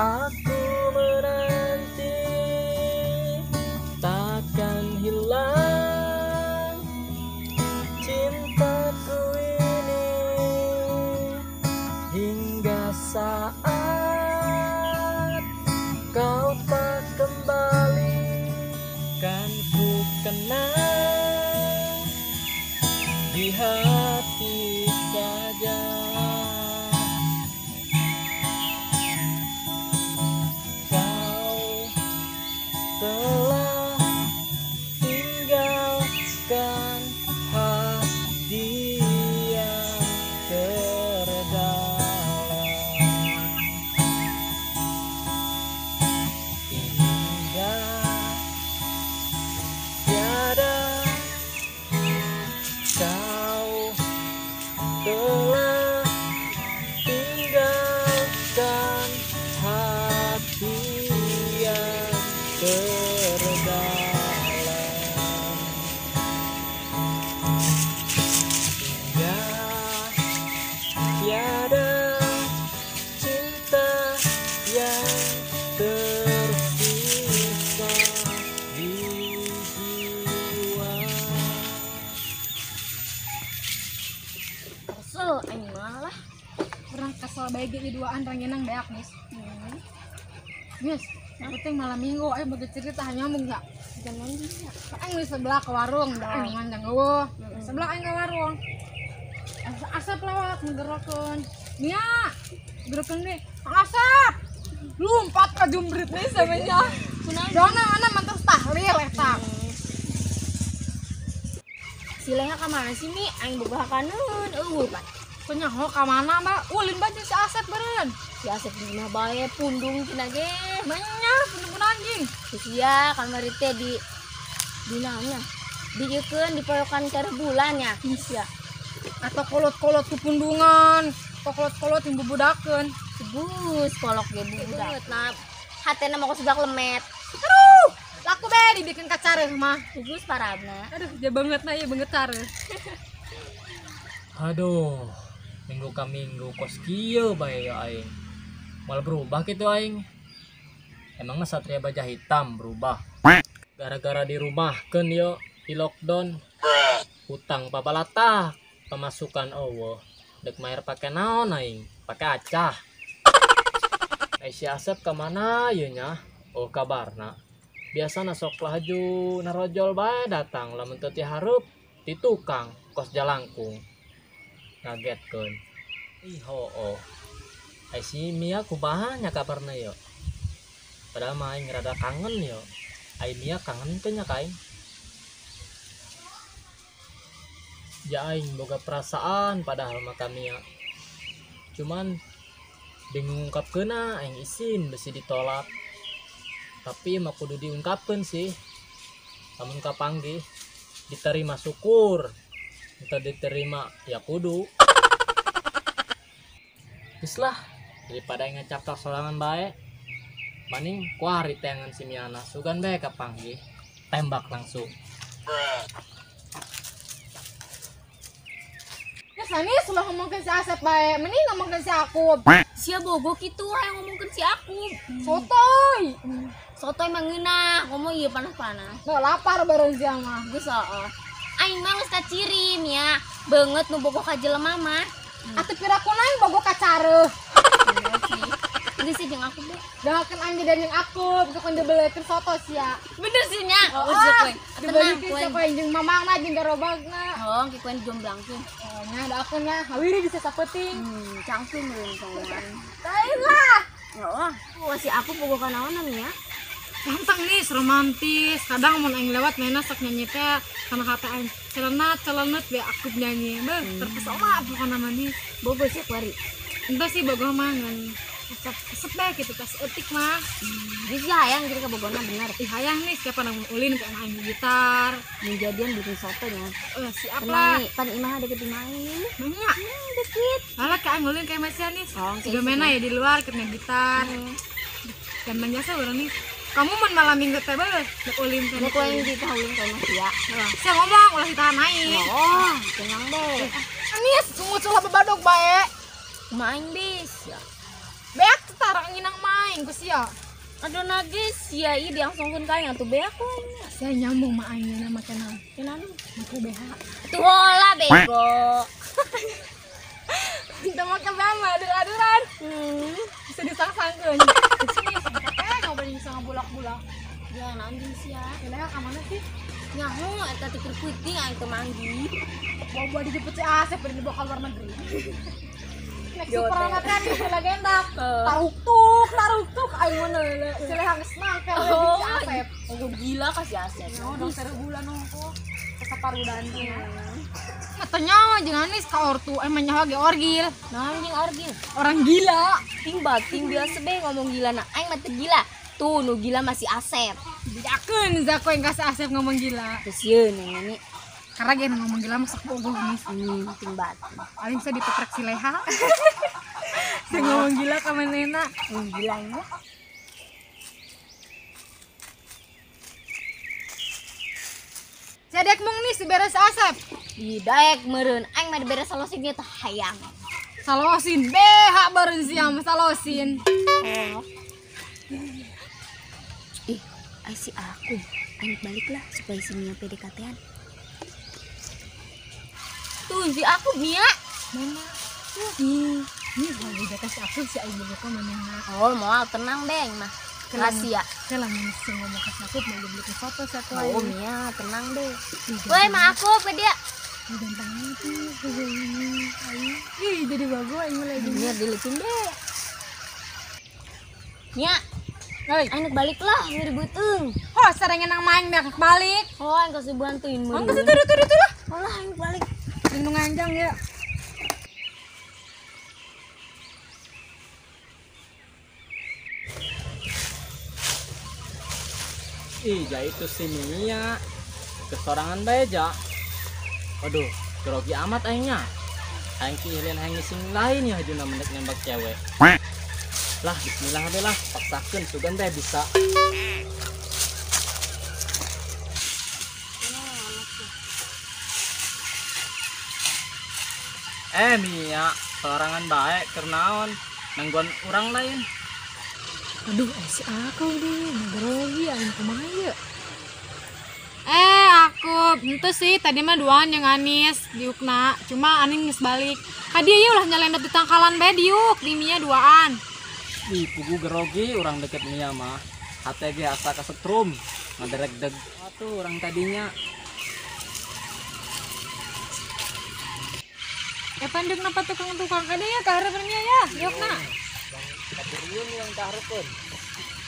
Aku menanti, takkan hilang cintaku ini hingga saat kau tak kembali. Kan ku kenang di hati saja. Kau telah tinggalkan hati yang terdalam hingga tiada. Kau telah tinggalkan hati yang terdalam hingga tiada cinta yang tersisa di jiwa. Kesel aing malah. Urang kesel bae ge duaan ranginang beak nis. Nis, yang penting malam minggu aing bagi cerita nyambung enggak? Jangan dia. Aing di sebelah ke warung, aing nganjang eueuh. Sebelah aing ke warung. Asap lewat nggerokeun. Mia, gerokeun deh. Asap. Lompat ka jumbrit nih samanya. Dona mana mantas tahlil eta. Si Leha ka mana sih Mi? Aing boga hakaneun eueuh pan. Penyaho ka mana, Mbak? Ulin bae si Asep beureun. Si Asep di imah bae pundung cenah ge. Manya pundung anjing. Sia kamari teh di naonnya? Dieukeun dipoyokan cara bulan ya. Sia. Atau kolot-kolot ku pundungan, atau kolot-kolot yang bubudakeun. Sebus kolok ge bubudak. Nah, hatena mah seblak lemet. Aduh, laku bae dibikin kacareuh mah. Sebus parabna. Aduh, ja banget na ieu banget careuh. Aduh, minggu ka minggu kos kieu bae ya aing. Malah berubah gitu aing. Emangnya Satria Baja Hitam berubah? Gara-gara dirumahkeun yo, di lockdown. Utang papalatah, pemasukan eueuh. Dek maer pake naon aing? Pake acah. Ai si Asep ka mana ieu nya? Oh kabarna. Biasana sok laju narojol bae datang lamun teu ti hareup ti tukang kos jalangkung. Ngagetkeun. Ih hooh. Ai si Mia kumaha nya kabarna yo? Padahal mah aing rada kangen yo. Ai Mia kangen teh nya ka aing? Ja aing boga perasaan padahal mah ka Mia. Cuman bingung ngungkapkeunna, aing isin besi ditolak. Tapi mah kudu diungkapkeun sih. Lamun kapanggih diterima syukur. Entah diterima ya kudu. Geus lah, daripada aing ngecaptak sorangan bae. Maning kuari tengan si Miana, sugan bae kapanggih, tembak langsung. Geus manis ulah ngomongkeun si Asep bae, mending ngomongkeun si Akub. Sia bogo kitu hayang ngomongkeun si Akub. Sotoy. Sotoy mah ngeunah, ngomong ieu panas-panas. Nah, lapar bareng sia mah. Geus heeh. Aing mah geus kacirim ya, beungeut nu bogo ka jelema mah. Atuh piraku aing bogo ka careuh. Geus sih jeung aku be. Dahakeun aing jadi jeung Akub, geus dibelikeun soto sia. Bener sih nya. Oh, Geus we. Dibelikeun siapa aing jeung mamangna jeung garobagna. Oh, ki kuen jomblangkeun. Oh, nya dahakeun nya, hawiri bisa sapeting. Cangkeun meureun kawan. Lain lah. Heeh. Oh, si aku bogo ka naonan ya. Ganteng nih, romantis. Kadang mun aing lewat mainna sok nyanyi teh kana hate aing. Celenat, celenut be Akub nyanyi. Beuh, terpesona pokona mah nih. Bogo sih kuari. Entah sih bogo mah ngan resep bae gitu tas etik mah. Geus sih hayang jadi ka bogona bener. Ih hayang nih siapa nang ulin ke aing gitar. Mun jadian bikin soto nya. Siap lah. Pan imah deket imah aing. Banyak. Deket. Malah ka aing ulin ka imah sia nih. Oh, siga mena ya di luar keur gitar. Dan biasa urang nih. Kamu mun malam minggu teh beuh, dek ulin teh. Dek ulin di teh ulin ka imah sia. Sia ngomong ulah ditahan aing. Oh, tenang deh. Anis, sungut ulah babadog bae. Kumaha aing bis ya. Beak tara nginang main ku sia. Aduh nagis sia ieu diangsungkeun ka aing atuh beak we. Sia nyambung mah aing na make naon? Naon? Make BH. Tuh hola bego. Teu make BH mah adur-aduran. Bisa disangsangkeun. Sini ngobrol bisa ngabulak-bulak. Ya naon jeung sia? Leha ka mana sih? Nyaho eta teh keur peuting aing teu manggih. Bawa dijemput si Asep bari dibawa ka luar negeri. Nek superna teh di legenda. Taruk tuk aing mah si Leha geus nangkel si Asep. Oh gila ka si Asep. Oh, dokter bulan ongko. Kasaparudan teh. Mata nyawa jeung Anis ka ortu emang nyawa ge orgil. Naon jeung orgil? Orang gila. Ting bating biasa be ngomong gila na aing mah teu gila. Tuh nu gila masih Asep. Bejakeun Zako yang kasih Asep ngomong gila. Terus yeun ini. Karena ge ngomong gila masak bogoh nih. Ting bating. Paling bisa ditetrek si Leha. Si ngomong gila ka manehna. Ngomong gila nya. Cedek mung nih si beres Asep. Ih daek meureun aing mah diberes salosin ge teh hayang. Salosin BH beureun sia mah salosin. Oh. Ih, ay si aku, aing balik lah supaya si Mia PDKT-an. Tuh si aku Mia. Mana? Ih, ini lagi deket si aku si aing boga manehna. Oh, moal tenang deh aing mah. Kasih ya. Lamun si ngomong ka si aku mau dibeliin foto si aku. Oh, Mia, tenang deh. Woi, mah aku ke dia. Gampang banget nih. Ih, jadi bagus aing mulai Mia dilecin deh. Mia, hei, aing balik lah ngeributeung. Oh, sareng nang main biar balik. Oh, aing kasih bantuin mun. Angkat itu lah. Alah, aing balik. Lindung anjang ya. Ih, ja itu si Mia. Kesorangan bae ja. Waduh, grogi amat aingnya. Aing kieuleun aing sing lain ya hajuna mendek nembak cewek. Lah, bismillah deh lah, paksakeun sugan teh bisa. Mia, sorangan bae keur naon? Nangguan urang lain. Aduh, si aku deh, grogi aing kumaha ieu? Aku itu sih tadi mah duaan yang Anis diukna, cuma Anis geus balik. Ka dieu ieu ulah nyalendot di tangkalan bae diuk, di Mia duaan. Ih, pugu grogi urang deket Mia mah. Hate ge asa kasetrum, ngadereg-deg. Atuh urang tadinya. Ya pandek napa tukang-tukang kada ya ka hareupeun Mia ya, diukna. Kaburiun yang ka hareupeun.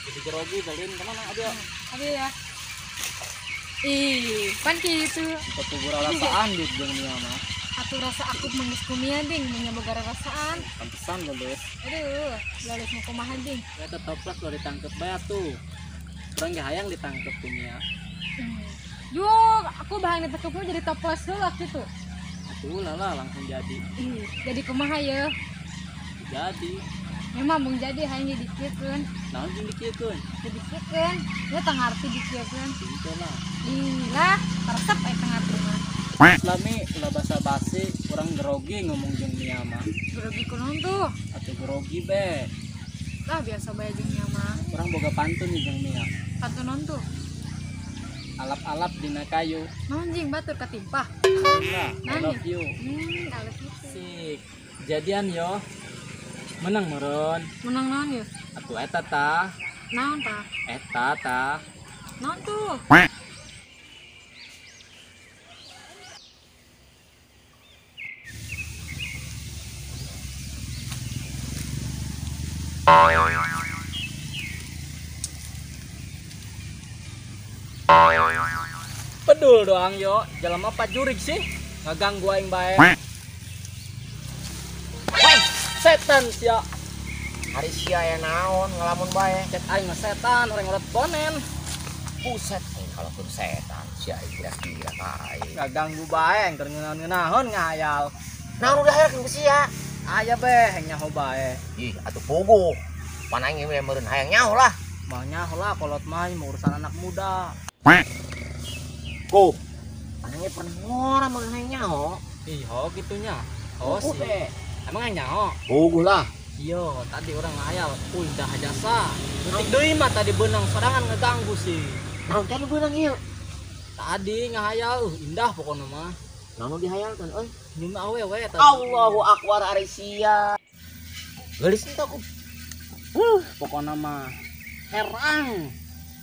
Jadi grogi balin kemana adio? Adio ya. Ih, pan kitu. Pugu rasaan di jeung Mia mah. Atuh rasa aku manggis ku Mia ding, nya boga rasaan. Pantesan lulus. Aduh, lulus mau kumaha ding. Ya tetep lah kalau ditangkep bae atuh. Urang ge hayang ditangkep ku Mia. Yuk, aku bahang ditangkep jadi toples heula kitu. Atuh lah langsung jadi. Ih, jadi kumaha ye? Jadi. Memang mung jadi hayang jadi dikieukeun. Naon jeung dikieukeun? Jadi dikieukeun. Ya teu ngarti dikieukeun. Kitu lah. Ih, lah, resep aya teu ngarti mah. Lami ulah basa-basi urang grogi ngomong jeung Mia mah. Grogi kunaon tuh? Atuh grogi be. Lah biasa bae jeung Mia mah. Urang boga pantun jeung Mia. Pantun naon tuh? Alap-alap dina kayu. Naon jeung batur katimpah? Lah, I love you. I love you. Sik. Jadian yo. Menang meureun. Menang naon yo? Atuh eta tah. Naon tah? Eta tah. Naon tuh? Pedul doang yo, jelema pajurig sih, ngaganggu aing bae. Woi, setan sia. Hari sia ya naon ngelamun bae. Cek aing mah setan, orang ngorot bonen. Buset, aing kalau pun setan sia kira-kira aing. Ngaganggu bae, keur ngeunah-ngeunaheun ngahayal. Naon udah hayang ke sia? Aya be, hayang nyaho bae. Ih, atuh puguh. Pan aing meureun hayang nyaho lah. Mah nyaho lah kolot mah urusan anak muda. Go. Anehnya pernah ngora meureun hayang nyaho. Ih, ho gitunya. Oh sih. Emang hayang nyaho? Puguh lah. Iyo, tadi urang ngahayal, udah jasa. Detik deui mah tadi beunang sorangan ngeganggu sih. Naon teh nu beunang ieu? Tadi ngahayal, indah pokoknya mah. Naon nu dihayalkeun euy? Nyun awewe tadi. Allahu akbar ari sia. Geulis teh aku. Pokoknya mah herang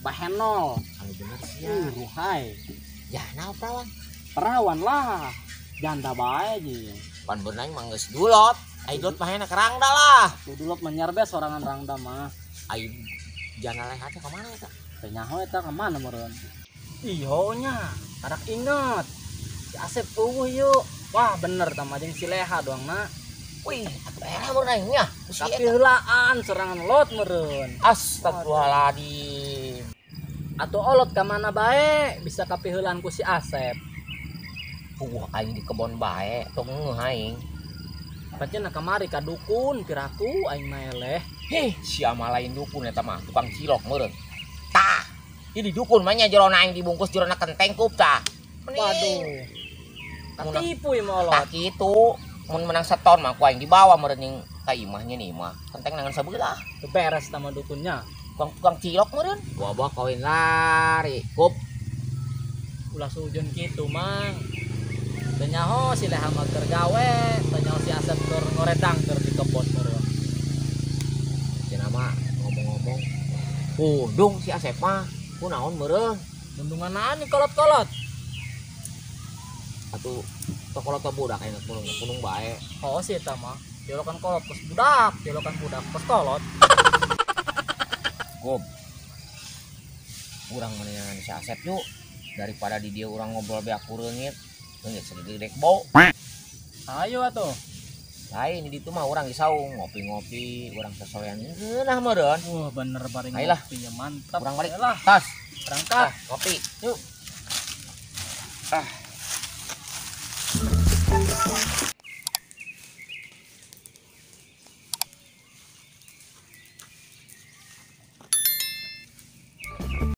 bahenol. Anu bener sia. Ruhai. Ya naon perawan? Perawan lah. Janda bae ji. Pan beunang mah geus dulot. Ai dulot mah enak rangda lah. Dulot menyar be sorangan rangda mah. Ai jana lehat teh ka mana eta? Teu nyaho eta ka mana meureun. Iyo nya, karak inget. Si Asep eueuh yuk. Wah bener tah jeung si Leha doang na. Wih, atuh era meureun aing nya. Tapi heulaan serangan lot meureun. Astagfirullahaladzim. Atuh olot ka mana bae bisa kapiheulaan ku si Asep. Puguh aing di kebon bae, tong ngeuh aing. Pancen kamari ka dukun piraku aing mah eleh. Heh, sia mah lain dukun eta mah, tukang cilok meureun. Tah, ini dukun mah nya jerona aing dibungkus jerona kenteng kup tah. Waduh. Katipu ieu mah olot. Tah kitu, mun menang seton mah ku aing dibawa meureun jeung ka imahnya nih mah. Kenteng nangan sabelah. Teu beres tah mah dukunnya. Tukang cilok meureun. Bawa kawin lari, kup. Ulah sujon kitu mang. Teu nyaho si Leha mah keur gawe, teu nyaho si Asep keur ngoredang keur di kebon meureun. Cenah mah ngomong-ngomong, pundung si Asep mah, kunaon meureun? Bendungan naon kolot-kolot? Atuh tokolot budak aing pundung, pundung bae. Oh si eta mah, diolokan kolot kos budak, diolokan budak kos kolot. Gob. Urang mendingan si Asep yuk, daripada di dia urang ngobrol beak kureungit. Geus segede bau. Ayo atuh. Lain di ditu mah urang di saung ngopi-ngopi, urang sasorean ngeunah meureun. Wah, bener bareng ngopi ya mantap. Urang balik. Lah. Tas. Berangkat. Ngopi. Yuk. Ah.